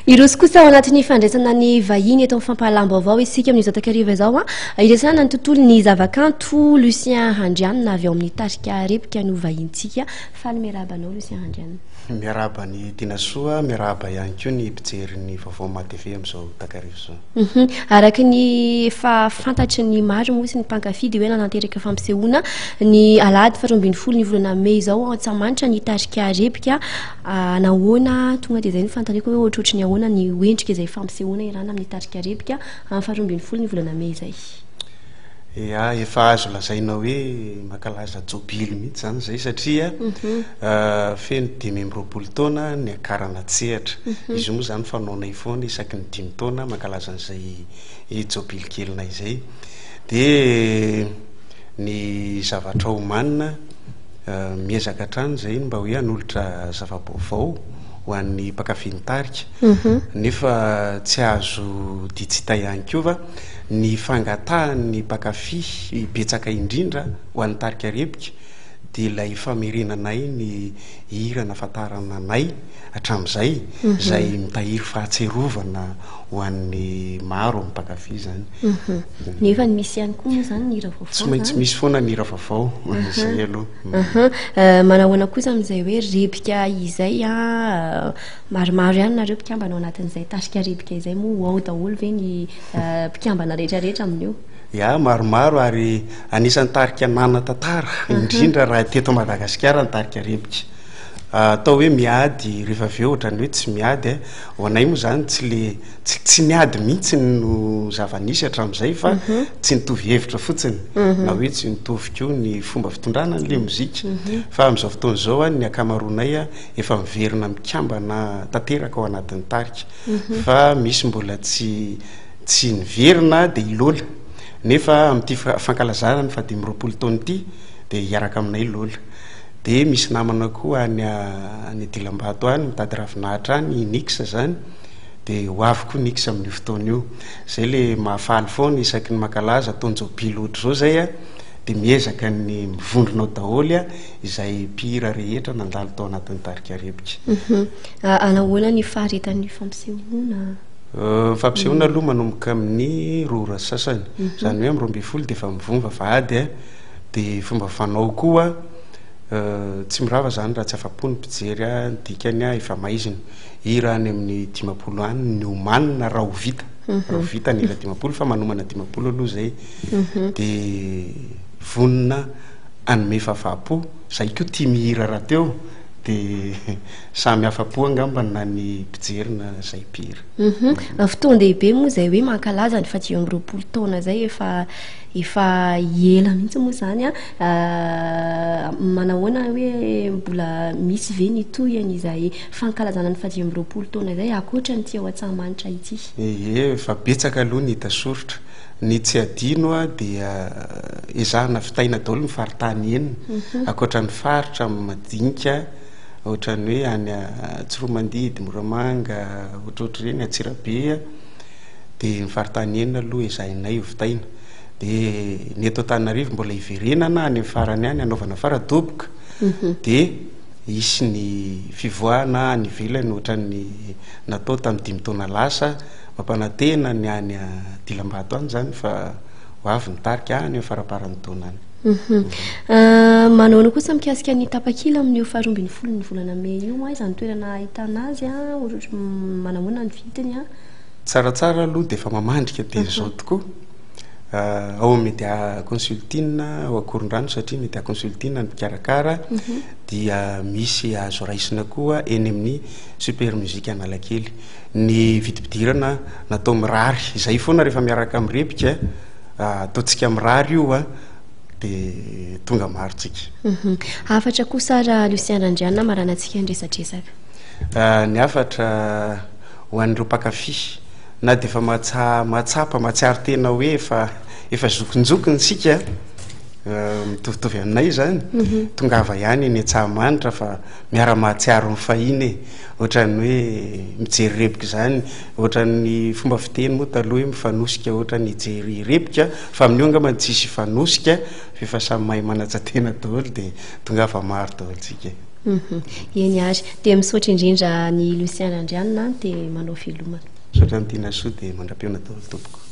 Hiroso kosa ao anatin'ny fandraisana ny vahiny eto amin'ny fampahalam-baovao isika amin'izao takariva izao. Hiresahana ny tontolon'ny zavakanto, Lucien Randrianina avy ao amin'ny tarika Rebika no vahinintsika. Faly miarahaba anao Lucien Randrianina. Miarahaba an'i Tinasoa, miarahaba ihany koa ny mpijery ny Vaovao Maha TV amin'izao takariva izao. Araka ny efa fantatry ny maro moa sy ny mpankafy dia hoe nanatanteraka fampisehoana ny alahady faharoa ambin'ny folo ny volana mey izao ao Antsahamanitra ny tarika Rebika. Nahoana tonga dia izay no fanontaniako hoe ohatrohatry ny ahoana ny ho endrika izay fampisehoana iarahana amin'ny tarika Rebika amin'ny faharoa ambin'ny folo ny volana mey izay? Ya, efa azo lazaina hoe mankalaza jobily mihitsy izany izay satria feno 25 taona niakarana an-tsehatra. Izy io moa izany fanaonay foana isaky ny dimy taona mankalaza an'izay jobily kelinay izay. Dia ny zavatra omanina, miezaka hatrany izay mba hoe hanolotra zava-baovao ho an'ny mpankafy ny tarika. Nefa tsy azo ditsita ihany koa fa Ny fangatahan'ny mpankafy betsaka indrindra ho an'ny tarika Rebika dia ilay famerenanay ny hira nahafantarana anay hatramin'izay, izay mitahiry fahatsiarovana ho an'ny maro amin'ny mpankafy izany. Nefa misy ihany koa moa izany ny hira vaovao Tsy maintsy misy foana ny hira vaovao, izay aloha. Manahoana kosa amin'izay hoe Rebika izay an? Maromaro ihany nareo mpikambana ao anatin'izay tarika Rebika izay moa ho ao daholo ve ny mpikambana rehetra rehetra amin'io? Ya, maromaro ary anisan'ny tarika nanan-tantara indrindra raha teto Madagasikara ny tarika Rebika. Atao hoe miady rehefa avy eo ohatran'ny hoe tsy miady eh. Ho anay moa izany tsy le tsy tsy niady mihitsy no zava-nisy hatramin'izay fa tsy nitovy hevitra fotsiny na hoe tsy nitovy koa ny fomba fitondrana an'ilay mozika. Fa amin'izao fotoana izao ny ankamaroanay efa miverina mikambana tanteraka ao anatin'ny tarika fa misy mbola tsy tsy niverina dia i Lola nefa amin'ity fankalazana ny faha 25 taona ity dia hiaraka aminay Lola dia misy namana koa any any Dilambato any mitady ravinahitra any i Nix zany dia ho avy koa Nix amin'io fotoana io zay le mahafaly foana isaky ny mankalaza taon-jobily ohatr'izao zay a dia miezaka ny mivondrona ao daholo a izay mpihira rehetra nandalo tao anatin'ny tarika Rebika. Anahoana ny faharetan'ny fampisehoana? Ny fampisehoana aloha manomboka amin'ny roa ora sy sasany, izany hoe amin'ny 12 dia efa mivoha ny vavahady a, dia fomba fanao koa tsy mirava izany raha tsy afa-po ny mpijery a, ny dikany a efa maizina. Hira any amin'ny 50 any ny omanina raha ho vita, raha ho vita ny hira 50 fa manomana 50 aloha izay dia vonona hanome fahafaham-po, zahay koa tia mihira rahateo dia samy afa-po angamba na ny mpijery na zay mpihira. Fotoan-dehibe moa izay hoe mankalaza ny faha 25 taona izay efa efa ela mihitsy moa izany an. Manahoana hoe mbola misy ve ny tohiny izay fankalazana ny faha 25 taona izay ankoatra an'ity ao Antsahamanitra ity? Ie, efa betsaka aloha ny hita soritra. Ny tsy adino dia ezahana vitaina daholo ny faritany enina, ankoatra ny faritra madinika ohatran'ny hoe any Tsiroamandidy, Moramanga, ohatrohatr'ireny, Antsirabe, dia ny faritany enina aloha ezahinay ho vitaina. Dia ny eto Antananarivo mbola hiverenana any amin'ny farany any hanaovana fara-doboka, dia hisy ny fivoahana any ivelany ohatran'ny natao tamin'ny dimy taona lasa. Mampanantena ny any Dilambato any izany fa ho avy ny tarika any amin'ny faramparan'ny taona any. Manahoana kosa mikasika ny tapakila amin'io faharoa ambin'ny folon'ny volana mey io? Aiza ny toerana ahitana azy? Manahoana ny vidiny? Tsaratsara aloha dia efa mamandrika dia izao tokoa. Ao amin'ny Media Consulting ao Ankorondrano satria Media Consulting no mpikarakara dia misy azo raisina koa eny amin'ny Super Music Analakely. Ny vidim-pidirana natao mirary, izay foana rehefa miaraka amin'ny rebika, ataontsika mirary io a, dia tonga maro tsika. Hafatra kosa raha Lucien Randrianina hamaranantsika ny resadresaka. Ny hafatra ho an'ireo mpankafy, na dia efa mahatsapa, mahatsiaro tena hoe efa efa zokinjokiny isika, mitovitovy aminay izany, tongava ihany eny Antsahamanitra fa miara-mahatsiaro ny fahiny e. Ohatran'ny hoe mijery reboka izany, ohatran'ny fomba fiteny moa taloha hoe mifanosika ohatran'ny hijery reboka, fa amin'io angamba tsisy hifanosika fa efa samy mahay manaja tena daholo dia tongava maro daholo tsika e. Eny ary. Dia misaotra indrindra an'i Lucien Randrianina dia manao veloma. Misaotra an'i Tinasoa dia mandra-pihaona daholo tompoko.